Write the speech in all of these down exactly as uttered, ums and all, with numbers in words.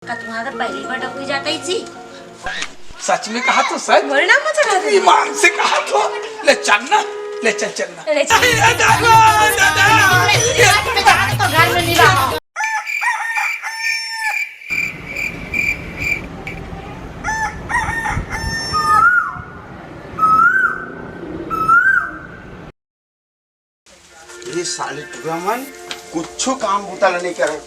का तुम्हारा पहली बार डौकी जाता ही जी? सच में कहा तो सच। मोरे नाम मत चढ़ा दे। ईमान से कहा तो। ले चल ना, ले चल, चल ना। ले चल। ए, दादा, दादा। तो घर में नहीं रहा। ये साले टुरा मन कुछू काम बूता ल नइ करय।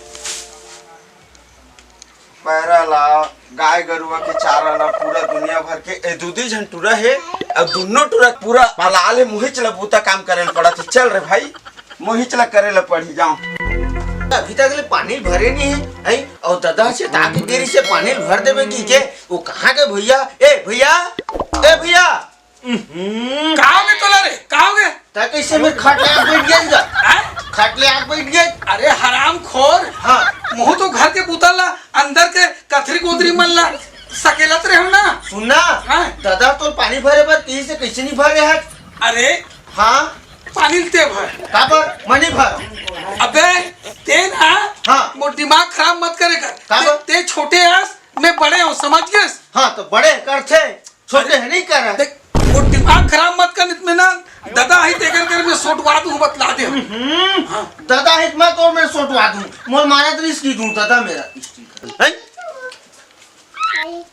पैरा ला, गाय गरुवा के चारा ला, पूरा दुनिया भर के ए दू दू झन टुरा हे, अउ दुनो टुरा पूरा अलाल हे। मोहिच ला बूता काम करे ल पड़त हे। चल रे भाई, मोहिच ला करे ला पड़ही, जाओ। अभी तक ले पानी भरे नहीं है, हैं? अउ ददा से ताकि देरी से पानी भर देवे की के, वो कहाँ के भैया? ए भैया, ए भैया, हम्म। का होगे तोला रे? का होगे? तैं कइसे मेर खाट ले आके बइठ गेस गा? हैं? खाट ले आके बइठ गेस? अरे हरामखोर। हाँ। महूँ तो घर के बूता ला, अंदर के कथरी कोथरी मन ला सकेलत रहेंव ना। सुन ना, हाँ? ददा तोर पानी भरे बर कहिस हे, कइसे नइ भरे हस? अरे हाँ। पानी ल तैं भर। काबर? मैं नइ भरंव। अबे तैं ना, हाँ। मोर दिमाग खराब मत करे कर। काबर? तैं, तैं छोटे हस, मैं बड़े हंव, समझ गेस? हाँ, त बड़े करथे। छोटे अरे, हे, नइ करय। देख, वो दिमाग खराब मत कर, नहीं तो मैं ना ददा ही तेकर कर मैं सोटवा दूं, बतला दे। हम्म, हाँ। ददा ही मैं तो मैं सोटवा दूं, मोर मारा तो इसकी दूं, ददा मेरा। हैं?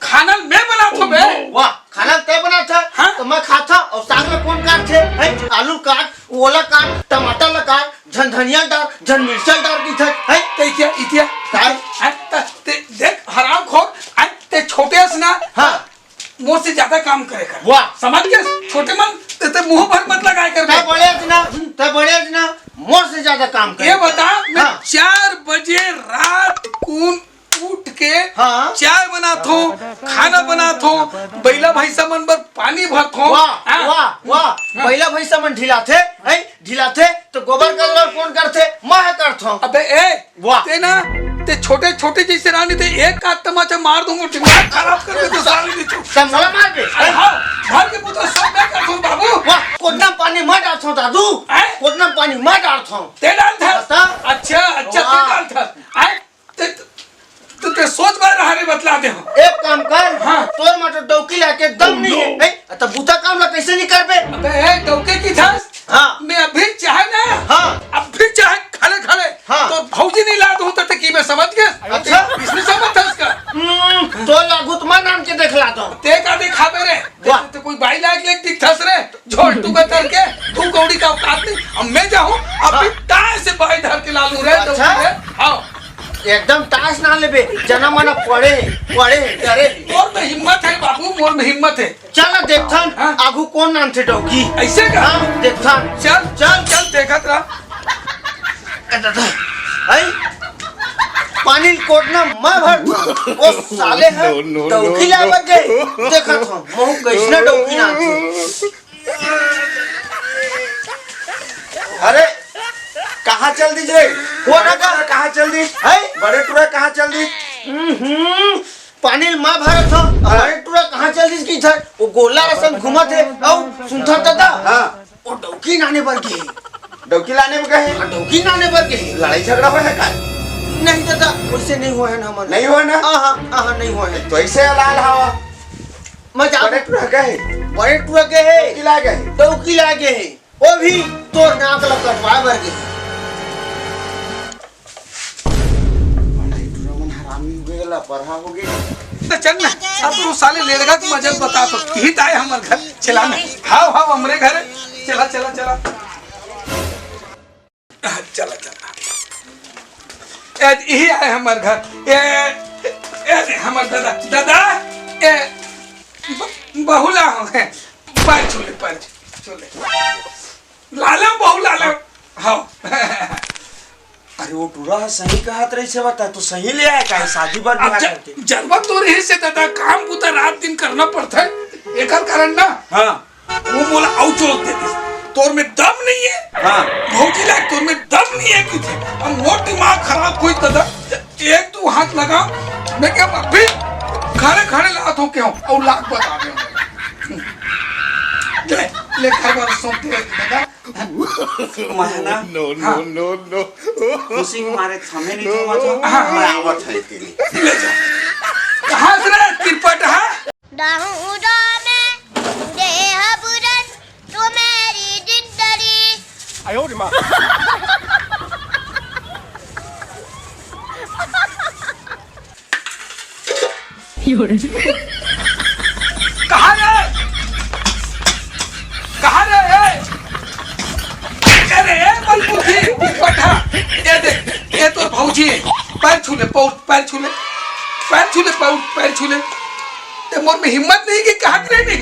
खाना मैं बनात हंव बे। वाह, खाना तैं बनात हस, हाँ? तो मैं खात हंव, अउ साग में कौन काटथे? हैं? आलू काट, ओला काट, टमाटर ला काट, झन धनिया डार, झन मिर्चा डार दी थे, हैं? तैं क्या, इतिया? काय? हैं? त-, तैं देख, हरामखोर, हैं? तैं छोटे हस ना? हाँ। मोर से ज्यादा काम करे कर। वाह। समझ गेस? छोटे मन, तैं, तैं मुंह भर मत लगाय कर तैं बे। बड़े हस ना, तैं बड़े हस ना, मोर से ज्यादा काम करे ये कर। बता, मैं हाँ। चार बजे रात कुन उठ के हाँ। चाय बनात हंव, खाना बनात हंव, बइला भइसा मन बर पानी भरत हंव। वाह, हाँ। वाह, वाह। हाँ। बइला भइसा मन ढिलाथे, हैं? ढिलाथे, त गोबर कचरा कोन करथे? मैं ह करथंव। अबे ए, वाह। तैं ना, तैं छोटे, छोटे जइसे रानी, तैं एक आध तमाचा मार दूंगा, दिमाग खराब कर देथे साले नी तो। तैं मोला मारबे? अरे हाँ, घर के बूता सब मैं करथंव बाबू। वाह, कोटना पानी मैं डारथंव दादू। हैं? कोटना पानी मैं डारथंव। तैं डारथस? बता। अच्छा, अच्छा, तैं वाह। डारथस। हैं? तैं, तैं, तैं सोच बर रहा रे, बतला देहूं। एक काम कर, हाँ। तोर म तो डौकी लाके दम नहीं है, नहीं? त बूता काम ला कइसे नइ करबे? अबे, ए, डौकी कथस? हाँ। मैं अभी चाहे ना, हाँ। अभी चाहे खड़े खड़े, हाँ। तोर भौजी नइ ला दूं त तैं कहिबे, समझ गेस? अच्छा। इसमें समझ था इसका। हम्म, तोर लागू त मैं नान के देखला दो। तैं का देखाबे रे? वाह। तैं, तैं कोई बाई लायक लेक दिखथस रे? झोल टूका तर के, दू कौड़ी का औकात नहीं। अब मैं जाहूं, अभी हाँ। ताय से बाई धर के लालू रे, अच्छा? डौकी रे। हाँ। एकदम तास ना लेबे, जना मना पड़े, पड़े, डरे। मोर में हिम्मत हे बाबू, मोर में हिम्मत हे। चल ना देखथन, हाँ। आगू कोन नानथे डौकी। अइसे का? हाँ, देखथन। चल, चल, चल, देखत रह। ए दादा, आई? पानी ल कोटना मैं भरथंव। ओ साले ह no, no, डौकी no, लाय no। बर गे। देखत हंव, महूं कइसना डौकी नानथंव। अरे, कहाँ चल दिस रे? कोन बड़े टुरा कहाँ चल दिस? हैं? बड़े टुरा कहाँ चल दिस? हम्म, पानी ल मैं भरत हंव, हाँ। बड़े टुरा कहाँ चल दिस कहिथे? वो गोला असन घूमत हे, अउ सुनथस दादा? हाँ। वो डौकी लाने बर गे। डौकी लाने बर गे? हाँ, डौकी लाने बर गे। लड़ाई झगड़ा होय हे का? नहीं दादा, वइसे नइ होय हे हमन। नइ होय ना? आहा, आहा, नइ होय हे। त अइसे अलाल हवा। मैं जाहूं। बड़े टुरा गे हे। बड़े टुरा गे हे। डौकी लाय गे हे। डौकी लाय गे हे। वो भी तोर नाक ला कटवाय बर गे हे। बड़े टुरा मन हरामी होगे, लापरवाह होगे। त चल ना, अब तो साले लेड़गा के मजा ल बता तो। इही त आय हमर घर, चला ना। हाव, हाव, हमरे घर। चला, चला, चला। चला, चला। ए, इही आय हमर घर। ए, ए, हमर दादा, दादा, ए, ब-, बहू ला हो। पैर छू ले, पैर छू ले। ला ले, बहू ला ले। हाव। अरे, वो टुरा ह सही कहत रहिस हे, बता, तैं सही ले आय का, शादी बर अब बिहाव ज-, करके? जरूरत तो रहिस हे दादा, काम बूता रात दिन करना पड़थे, एकर कारण ना। हाँ। वो मोला अउ चोट दे दिस। तोर में दम नहीं है? हाँ। भौजी ला, तोर में दम नहीं है कहिथे। अब मोर दिमाग खराब होइस दादा, एक दू हाथ लगा, मैं कहेंव अभी खड़े खड़े लात हंव कहेंव, अउ लात बता दे। ले, ले घर बर सौंप दे दादा। महना। No, no, हाँ। No, no। खुशी के मारे थमे नहीं थमा था। हाँ, हाँ। मैं आवत है तेरी। ले जा। कहाँ से रे तिरपट, हाँ? दाहूदा में देह बुरन तू मेरी जिंदड़ी। कहाँ रे? कहाँ रे? ए? अरे, ए, बलबुद्धि, पठा। ए देख, ए तोर भौजी है। पैर छू ले, पौर, पैर छू ले। पैर छू ले, पौर, पैर छू ले। ते मोर में हिम्मत नहीं कि कहाँ करे नहीं।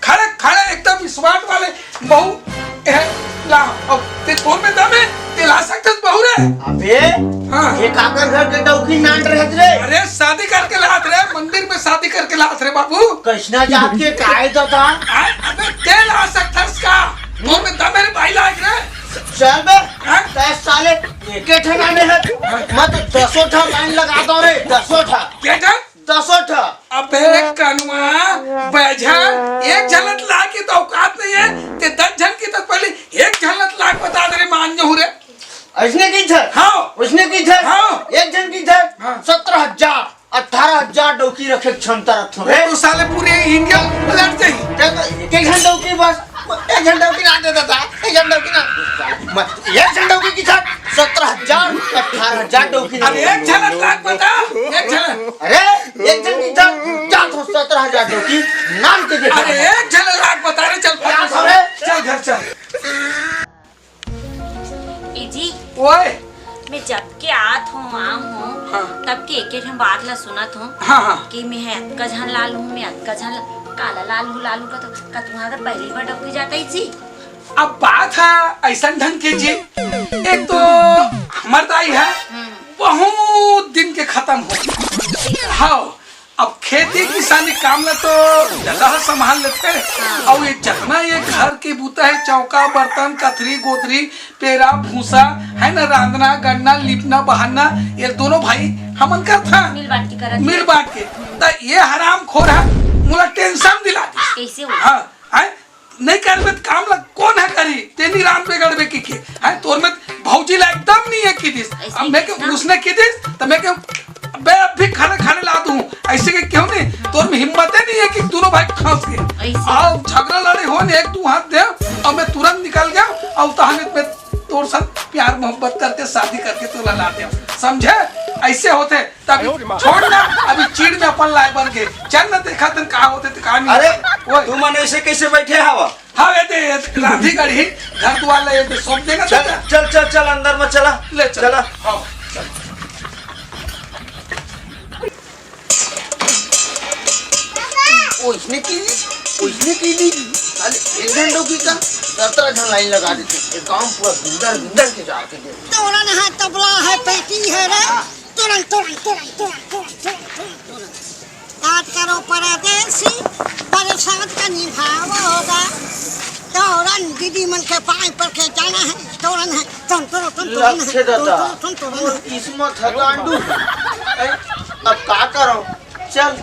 खड़े, खड़े एकदम smart वाले बहू, ए, ला, अब ते तोर में दम है, ते ला सकथस बहू रे। अबे, हाँ। ये काकर घर के डौकी नान रहत रे? अरे, शादी करके लात रे, मंदिर में शादी करके लात रे बाबू। कैसना जात के काय तो था? आ, अबे, ते ला सकथस का? तोर में दम है रे भाई लायक रे। चल बे, हाँ? तैं साले एके ठन आने है। हाँ। मैं तो दसों ठन लाइन लगा दो रे, दसों ठन। के ठन? दसों ठा। अबे कनुआ, बैझा, एक झलत ला के तो औकात नहीं है, ते दस झन की तो पहले एक झलत ला के बता दे रे, मान जाऊं रे। ऐसने की झर? हाँ। उसने की झर? हाँ। एक झन की झर? हाँ। सत्रह हजार, अठारह हजार डौकी रखे के क्षमता रखथों रे। तो साले पूरे इंडिया पलट जाही। ते तो एक झन डौकी बस। एक झन डौकी ना दे देता, एक झन डौकी ना। मैं एक झन डौकी की था, सत्रह हजार, अठारह हजार डौकी। अरे एक झलक लाख बता, एक झलक। अरे एक झन की था, जा तो सत्रह हजार डौकी नाम के दे। अरे एक झलक लाख बता रे, चल क्या फटाफट, सो रे? चल घर चल। ए जी, ओए। मैं जब के आत हूँ, आम हूँ, हाँ। तब के एक एक ठन बात ला सुनत हूँ हाँ, हाँ। कि मैं है अतका झन लाल हूँ, मैं अतका झन ला-, काला लाल हूँ, लाल हूँ का तो का तुम्हारा पहली बार डौकी जाता है जी? अब बात है ऐसन ढंग के जी, एक तो हमर दाई है, हम्म। बहुत दिन के खत्म हो। हाँ, अब खेती किसानी काम ला तो ददा ह संभाल लेथे, हाँ। अउ ये जतना ये घर के बूता हे, चौका, बर्तन, कथरी, गोदरी, पेरा, भूसा, है ना, रांधना, गढ़ना, लिपना, बहारना, ये दोनों भाई हमन करथन। मिल बांट के करत मिल हे। बांट के। त ये हरामखोर ह मोला tension दिला दिस। कैसे हो? हाँ, है? नहीं करबे त काम ला कोन ह करही? तेनी रांध बिगड़बे की के। हैं, तोर में भौजी ला एकदम नहीं है की दिस। ऐसे अब मैं के कितना? उसने की दिस, त मैं के, बे, अब भी खाना खाने ला दूं। ऐसे के क्यों नहीं? तोर में हिम्मत ही नहीं है कि दोनों भाई खस के। ऐसे। आओ, झगड़ा लड़े हो ने, एक तू हाथ दे, और मैं तुरंत निकल गया, और तहने मैं तोर साथ प्यार मोहब्बत करके शादी करके तोला ला दे। समझे? ऐसे होथे। तभी छोड़ ना, अभी चीड़ में अपन लाए बन के। चल ना, देखा तन का होथे त का नहीं अरे, होथे। ओए। तुमन ऐसे कैसे बैठे हवा? हाँ, ये दे, ये रांधी गढ़ी, घर दुआर ले, ये दे, सौंप देगा चल, तो। चल, चल, चल, अंदर में चला। ले चल। चला। हाँ, चल। ओइसने की ली, ओइसने की ली। साले एक घंटों की का सत्रह झन लाइन लगा देथे। ये काम पूरा गुंदर, गुंदर के जाके दे। तोरन है, तबला है, पेटी है रे। हाँ। तुरंत, तुरंत, तुरंत। बात करो परदेसी, बरसात का निभाओगा। तोरन दीदी मन के पाँय पर के जाना है। तोरन है, तोरन, तोरन, तोरन, तोरन है। लक्ष्य दाता। तोरन, तोरन, तोरन है। किस्मत ह गांडू। हैं? अब का करो? चल,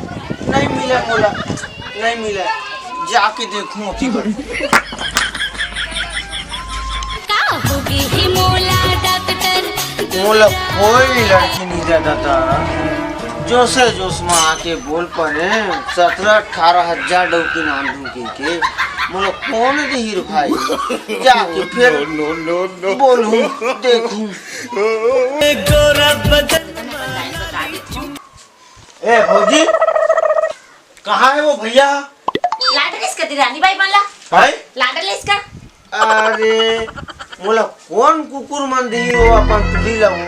नहीं मिले मोला, नहीं मिले, जाके देखूं ओती बर। का होगे हे मोला डॉक्टर? मोला कोई लड़की नहीं दे दाता। जोसे जोस में आके बोल परे, सत्रह अठारह हजार डौकी नान दूं के, के। मोला कौन दिही रे भाई? जाके फिर बोलूं, देखूं। ए भौजी, कहाँ है वो भैया? लाडलेस का दिरानी भाई मन ला। भाई? लाडलेस का? अरे, मोला कौन कुकुर मन दिही वो अपन टुरी ला वो?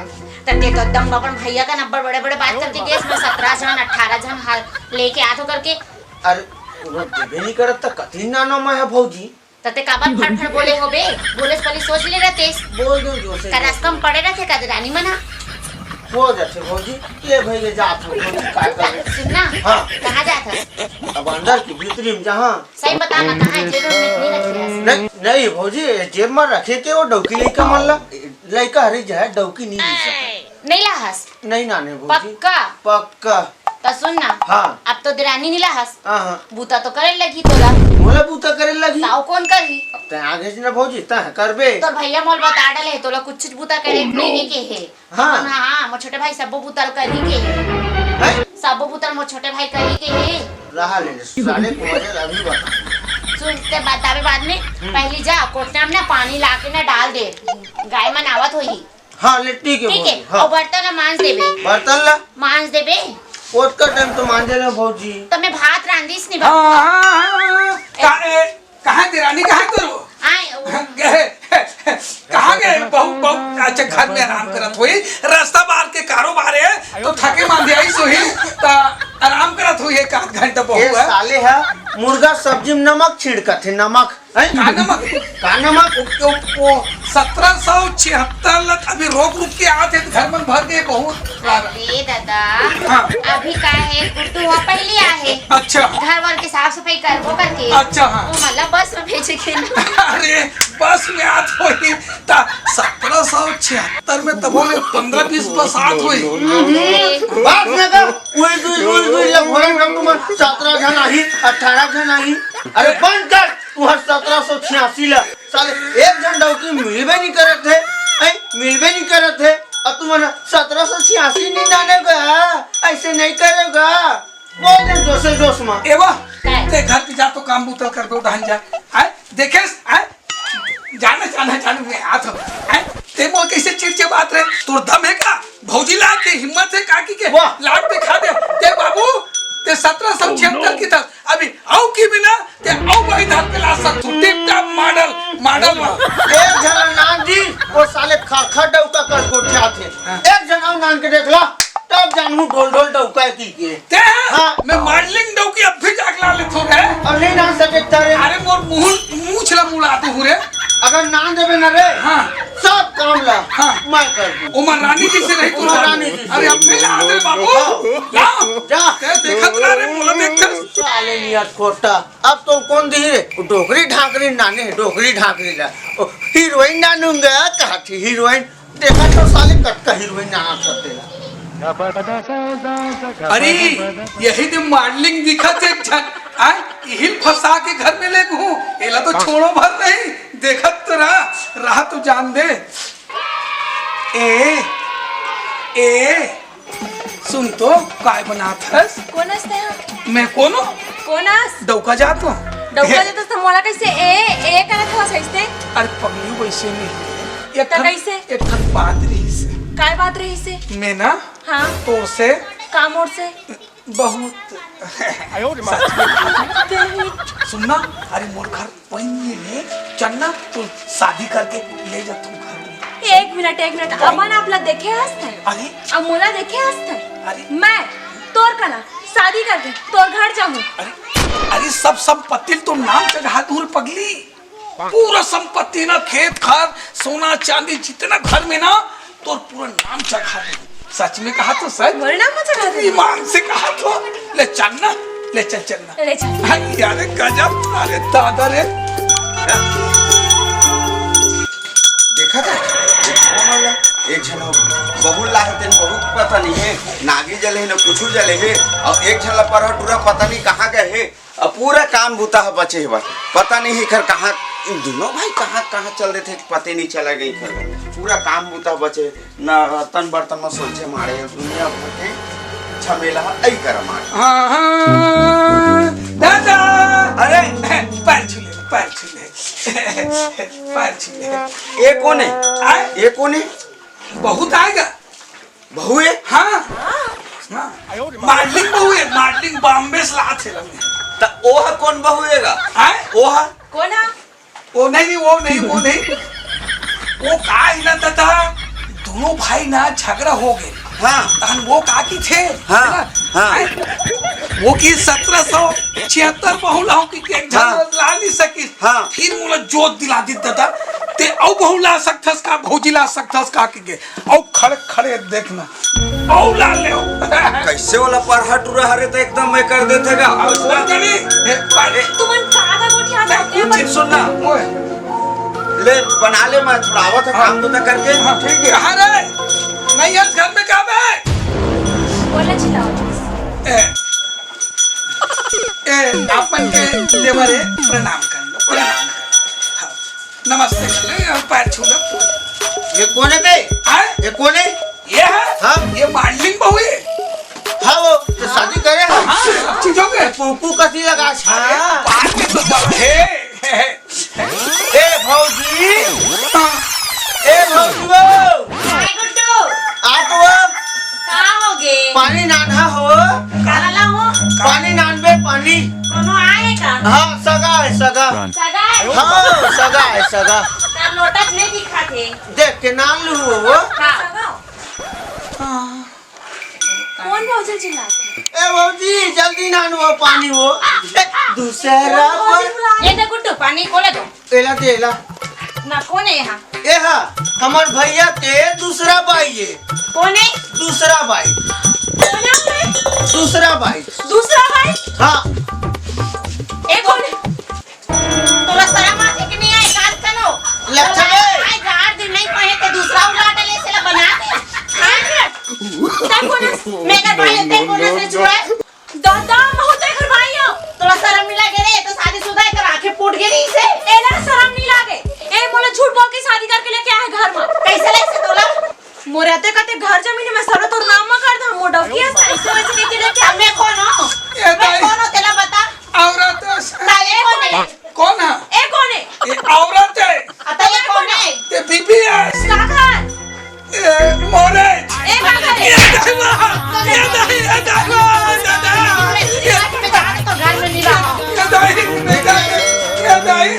त ते तो एकदम अपन भैया का नंबर बड़े-बड़े बात करके देस में सत्रह झन, अठारह झन हाल लेके आथो करके। अरे, वो देबे नहीं करत त कतरी नानो मैं है भौजी। त ते काबर फड़ फड़ बोले होबे? बोले से पहले सोच ले रहतेस। बोल दूं जोर से। का रास्ता में पड़े रहते का दिरानी मन हा? हो जाथे भौजी, ये भैया जात हो भौजी, का कर? सुन ना, हाँ। कहाँ जात हस? अब अंदर की भीतरी में जहाँ। सही बता ना, कहाँ है? जेब में नहीं रखे हस? नहीं, नहीं भौजी, जेब में रखे के वो डौकी लइका मन ला, लइका हरी जाए, डौकी नहीं ले सकते। नहीं ला हस? नहीं नाने भौजी। पक्का? पक्का। त सुन ना, हाँ। अब तो देरानी निला हस, हाँ, हाँ। बूता तो करे लगही तोला। मोला बूता करे लगही। ताऊ कौन करही? अब तैं आगे से ना भौजी, तैं करबे। तोर भैया मोल बता डले हे, तोला कुछ चीज बूता करे नहीं के हे। हाँ। हाँ, हाँ, मोर छोटे भाई सब्बो बूता ल करही के हे। हैं? सब्बो बूता ल मोर छोटे भाई करही के हे। रहा ले, साले को मजे अभी बता। सुन, ते बताबे बाद में, हम्म। पहली जा कोठा में ना पानी ला के ना डाल दे, गाय मन आवत होही। हाँ, ले ठीक है ठीक है, भौजी, हाँ। अउ बर्तन ला मांज देबे। बर्तन ला? मांज देबे। ओतका टाइम तो मांजे ले भौजी। त मैं भात रांधिस नहीं हाँ, बाबू। हाँ, हाँ, हाँ। का-, ए, कहाँ देरानी, कहाँ करो? आए, वो गए, कहाँ गए? बहुत, बहुत अच्छा घर में आराम करत होही। रास्ता बार के कारोबार है, तो थके मांदे आई सोही, त आराम करत होही एक आध घंटा बहुत ए है। साले है, मुर्गा सब्जी में नमक छिड़कत है, नमक। हैं? का नमक? का नमक? वो, वो, वो सत्रह सौ छिहत्तर लत अभी रोक रुक के आत हे, घर मन भर के बहुत सारा। अरे दादा, हाँ। अभी का है, गुड्डू हुआ पहली आ है। अच्छा। घर वर के साफ सफाई करबो करके। अच्छा, हाँ। वो मतलब बस में भेजे के ना। अरे, बस में आत होही, ता सत्रह सौ छिहत्तर में तब वो पन्द्रह बीस बस आत होही। अरे। बात में का, उई दुई, उई दुई, या भोरन हम तुम सत्रह जन आही, अठारह जन आही। अरे बंद कर। तुहर सत्रह सौ छियासी ला, साले एक झन डौकी मिलबे नहीं करत है, हैं? मिलबे नहीं करत है, और तुमन सत्रह सौ छियासी नहीं नाने का, ऐसे नहीं करेगा। बोल दे जोशे जोश में। ए वाह, काय? ते घर पे जा तो काम बूता कर दो, डहन जा। आय, देखेस, आय, जाना, जाना, जाना, मैं हाथ, आय, ते मोर कैसे चिड़चिड़ात रहे? तोर दम है का? भौजी ला के हिम्मत है काकी के? वाह। लात दिखा दे। ते बाबू, ते सत्रह सौ छिहत्तर की था, अभी अउ की बिना ते अउ भाई धार के ला सकथू। टिप टॉप मॉडल, मॉडल वा। एक झन नान जी, वो साले खा खा डौका कर गोठियात हे। हाँ। एक झन अउ नान के देख ला, तब जानहू ढोल ढोल डौका है की के। ते हाँ। मैं मॉडलिंग डौकी अब भी जाग ला लेथो रे। अब नहीं नान सके तारे। अरे मोर मुंह, मुंह छला मुड़ा दो रे। अगर नान देबे ना रे, हाँ। सब काम ला हाँ। मैं कर दूँ। उमा रानी जी से रही तू उमा रानी जी से। अरे अब फिर आ रे बाबू। हाँ। ला। जा। ते देखत ना रे, मोला देखत। साले नियत खोटा। अब तो कौन दिही रे? वो डोकरी ढाकरी नाने, डोकरी ढाकरी ला। ओ, हीरोइन नानूंगा, कहा थी हीरोइन? देखा तो साले कटका हीरोइन नाना करते ला। अरे, यही दे मॉडलिंग दिखत एक झन, आय, इहिल फंसा के घर में ले गहूं, एला तो छोड़ो भर नहीं, देखत तो रहा, रहा तो जान दे। ए, ए, सुन तो, काय बनात हस? कोन हस तें? मैं कोनो? कोन हस? डौका जात हो। डौका हे। जात हस त मोला कैसे ए, ए करत हस ऐसे? अरे पगली वैसे नहीं। एक त ठन, कैसे? एक ठन बात रहिस हे। काय बात रहिस हे? मैं ना, हाँ। तोर से। का मोर से? बहुत। सच में। सुन ना, अरे मोर घर वही है ने, चल ना, तू शादी करके ले जा तू घर में। एक मिनट, एक मिनट, अपन आप ला देखे हस तें? अरे। अब मोला देखे हस तें? अरे। मैं तोर कना शादी करके तोर घर जाहूँ। अरे, अरे सब संपत्ति तो नाम चढ़ा दूर पगली। पूरा संपत्ति ना, खेत खार, सोना चांदी, जितना घर में ना, तोर पूरा नाम चढ़ा दे। सच में कहा तो सच। मोर नाम चढ़ा दे। ईमान से कहा तो। ले चल ना, ले चल, चल ना। ले चल। हाँ, अरे गजब, अरे दादा रे। देखा था? एक झन बहू ला हे तेन, बहू पता नहीं है, नागी जले है ना कुछ जले है, और एक झन ला परहा टूरा पता नहीं कहाँ गए है। अब पूरा काम बूता ह बचे हे बस। पता नहीं एकर कहाँ, इन दोनों भाई कहाँ, कहाँ चल देथे, पते नहीं चला गई एकर। पूरा काम बूता ह बचे, न रतन बर्तन म सोचे मारे, दुनिया भर के झमेला ह अई करा मारे। हाँ, हाँ, दादा। अरे। पैर छू ले, पैर छू ले। पैर छू ले। ये कौन है? आय? ये कौन है? बहुत आएगा। बहू है? हाँ। हाँ। मॉडलिंग बहू है, मॉडलिंग बॉम्बे से लात हे लगे। त ओह कौन बहू हेगा? आय? ओह? कोन हा? वो नहीं, नहीं, वो नहीं, वो नहीं। वो का है ना दादा, दोनों भाई ना झगड़ा हो गए। हाँ। तहन वो का की थे? हाँ, है ना? हाँ। आय? वो की सत्रह सौ छिहत्तर बहू लाओ की एक झन हाँ। ला नहीं सकी। हाँ। फिर मोला जोत दिला दी दादा, ते अउ बहू ला सकथस का, भौजी ला सकथस का की के। अउ खड़े खड़े देखना। अउ ला ले। कैसे वाला परहा टूरा हरे त एकदम मैं कर देथे गा। अब सोच गली। हे, पाले। तुमन का का गोठिया नहीं, जाते कुछ हो? सुन ना। ओए। ले, बना ले, मैं छुड़ावत है हाँ। काम तो ना करके। हाँ। ठीक है। कहाँ रे? नहीं है घर में, काम है। बोले चिल्लाओ। ए, प्रणाम कर लो, प्रणाम कर लो। हाँ, नमस्ते कर लो, ये पैर छू लो। ये कोन हे बे? हाँ? ये कोन हे? ये है? हाँ? ये मांडलिंग बहू है। हाँ, वो तो शादी करे हे। हाँ, सब चीजों के। कुकू कसी लगा छा। अरे, बात में तो बड़ा है। ए भौजी, हाँ। ए भौजी वो। हाय गुड्डू। आ तो वो। का हो गे? पानी नानहा हो। काला हो? पानी नानबे पानी। कोनो आए का? हाँ, सगा है, सगा। सगा है? हाँ, सगा है, सगा। तार लोटा नहीं दिखा थे। देख के नान लू हो। हाँ। कौन भौजी चिल्लात हे? ए भौजी, जल्दी नान वो पानी वो। ए, दूसरा पर। ए दे गुड्डू, पानी कोला दो। एला दे, एला। ना, कोन हे यहाँ? ए हा, हमर भैया के दूसरा बाई हे। कोन हे? दूसरा बाई। कोन हे? दूसरा बाई। दूसरा बाई? हाँ। ए कोन हे? तोला शरम आथे कि नहीं आए, काट कनो? लच्छा तोला बे। आए, चार दिन नहीं पहे, तो दूसरा उला डले, सेला बना दे। हाँ? तब कोन हे? मेकर भाई, ते कोन हे से छुआ? दादा, महू तो एकर भाई हो। तोला शरम नहीं लागे रे, तो शादीशुदा एकर आंखें फूट गे रही से। एला शरम नहीं लागे। ए, मोला झूठ बोल के शादी करके लेके आए घर में। कैसे ले से तोला? मोरे आते कहते घर जमीन में सारा तोर नाम में कर दे, मोर डौकी है, ऐसे वैसे लेके लेके आ। मैं कौन हूँ? ये मैं दाई। कौन हूँ, तेला बता। औरत है। ताले कौन है? कौन है? ए कौन है? ये औरत है। अतः ये कौन है? ये बीबी है। का घर? ए, मोरे। ए, का करे? ये दाई बा। ये दाई, ये दाई बा, दादा। ये, तो घर में नहीं रहा। ये दाई, ये दाई, ये दाई,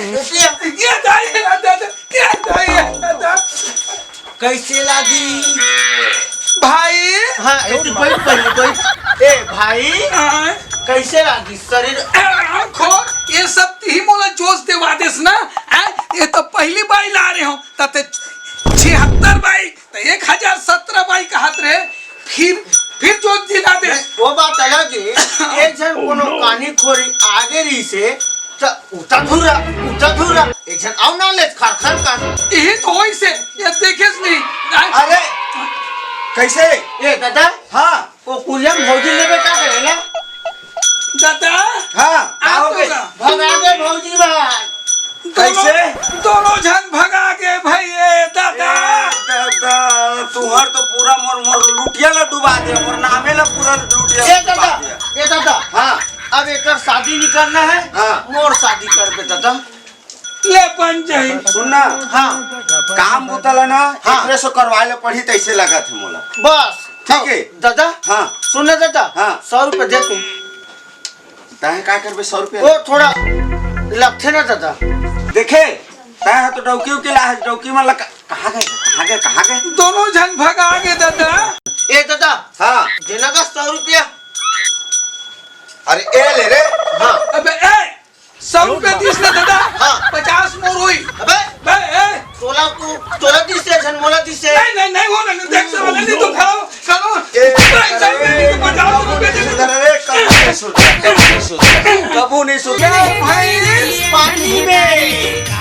ये दाई, ये दाई, ये दाई, ये दाई। कैसे लागी? भाई। हाँ, ए, तू बैठ, पहले बैठ। ए, भाई। हाँ। कैसे लागी शरीर? ए, राम खोर, ये सब तिही मोला जोश देवा देस ना। हैं? ये तो पहली बाई ला रहे हो, तते छिहत्तर बाई तो एक हजार सत्रह बाई कहत रहे, फिर, फिर जोत दिला दे। नहीं, वो बात अलग है। एक झन कोनो कानी खोरी आगे रही से, त उता धुरा, उता धुरा। एक झन आउ ना ले, खर खर कर। यही तो होई से, ये देखे से नहीं। अरे, कैसे? ए दादा, हाँ। वो कुरिया में भौजी लेबे का करे ना? दादा, हाँ, का आप हो गए? तो का? भगा दे भौजी बा। दोनों, कैसे? दोनों झन भगा गे भई, ए दादा। ए दादा, तुहर तो पूरा मोर, मोर लुटिया ला डुबा दे, मोर नामे ला पूरा लुटिया ए ला डुबा दादा, दे। ए दादा, हाँ। अब एकर शादी नहीं करना है, हाँ। मोर शादी कर दे दादा। ले बन जाई। सुन ना, हाँ। काम बुता ला ना, हाँ। एकरे से करवाए ला पड़ी, तैसे लगा थे मोला। बस। ठीक है। दादा, हाँ। सुन ना दादा, हाँ। सौ रुपये दे तू। तैं का करबे सौ रुपया? वो थोड़ा लगथे ना दादा। देखे, तैं ह तो डौकी उकी ला, डौकी मन ला क-, कहाँ गए, कहाँ गए, कहाँ गए? दोनों झन भगा गे दादा। ए दादा, हाँ। देना का सौ रुपया। अरे ए ले रे। हाँ। अबे ए, सौ रुपया दिस ना दादा। हाँ। पचास मोर होई। अबे। बे, ए। तोला को, तोला दिस से, झन मोला दिस से। नहीं, नहीं, नहीं, वो नहीं, देख से वाला नहीं तो खड़ा हो, खड़ा हो। ए, नहीं, नहीं, नहीं, तो पचास रुपया दे दे। सुधर रे, कबू नहीं सुधर, कबू नहीं सुधर। कबू नहीं सुधर। भाई, पानी में।